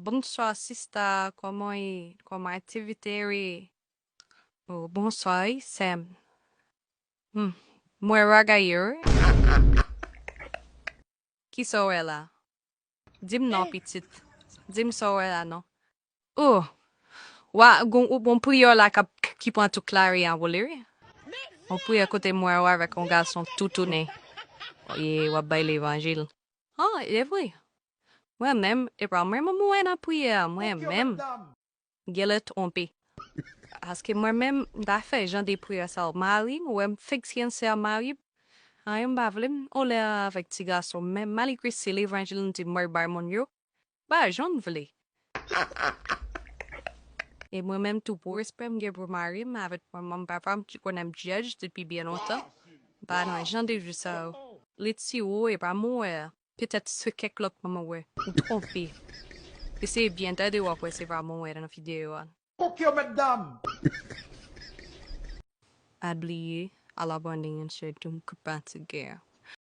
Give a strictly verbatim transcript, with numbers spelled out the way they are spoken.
Bonswa sista, kòman ye? Kòman aktivite yo ye? Oh, bonswa wi sè m. Hmm. Mwen bagay yo wi. Kisa w wè la? Di m non pitit. Di m sa w wè la non. Oh. Wa gon ou bon priyè la k ap ki pran tout lari an woleri. Yon priyè kote m wè w avèk yon gason toutoune. Ye w ap bay levanjil. Ah, e vre. Mwen menm, e pa mwen menm mwen nan priyè a, mwen menm. Genlè twonpe. Paske mwen menm, m ta fè jan de priyè sa yo. Mari m, ou wè m fenk sensè mari m. Anyen m pa vle m olè avèk ti gason m, men maligre se levanjil m di m mwen bay moun yo, pa jan m vle. E mwen menm tou pou respè m gen pou mari m avèk manman m, papa m ki konnen m djèj depi byen lontan, m pa nan jan de vi sa yo. Li ti wo e pa mwen wè. Petèt se kèk lòt manman wè. Ou twonpe. Eseye byen tande w ap wè se pa mwen wè nan videyo a. Fòk yo mèt dam. Pa bliye, al abòne and share tou m k pa ti gè.